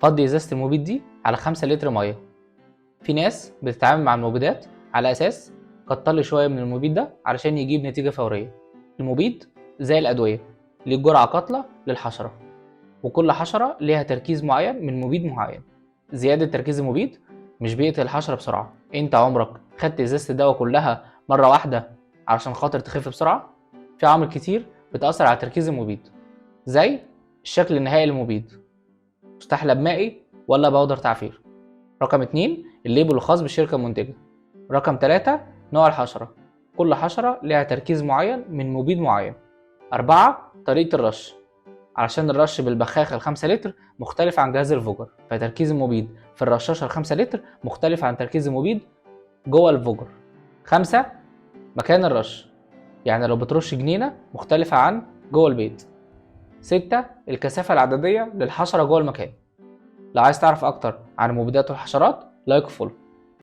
فضي ازازة المبيد دي على 5 لتر مية. في ناس بتتعامل مع المبيدات على اساس كتر لي شوية من المبيد ده علشان يجيب نتيجة فورية. المبيد زي الادوية، ليه جرعة قاتله للحشره، وكل حشرة ليها تركيز معين من مبيد معين. زيادة تركيز المبيد مش بيقتل الحشرة بسرعة. انت عمرك خدت ازازة الدواء كلها مرة واحدة علشان خاطر تخف بسرعة؟ في عوامل كتير بتاثر على تركيز المبيد، زي الشكل النهائي للمبيد، مستحلب مائي ولا بودر تعفير. رقم 2 ال label الخاص بالشركة المنتجة. رقم 3 نوع الحشرة، كل حشرة ليها تركيز معين من مبيد معين. 4 طريقة الرش، علشان الرش بالبخاخ ال5 لتر مختلف عن جهاز ال fogger، فتركيز المبيد في الرشاشة ال5 لتر مختلف عن تركيز المبيد جوه ال fogger. 5 مكان الرش، يعني لو بترش جنينة مختلفة عن جوه البيت. 6 الكثافة العددية للحشرة جوه المكان. لو عايز تعرف أكتر عن المبيدات والحشرات like و follow.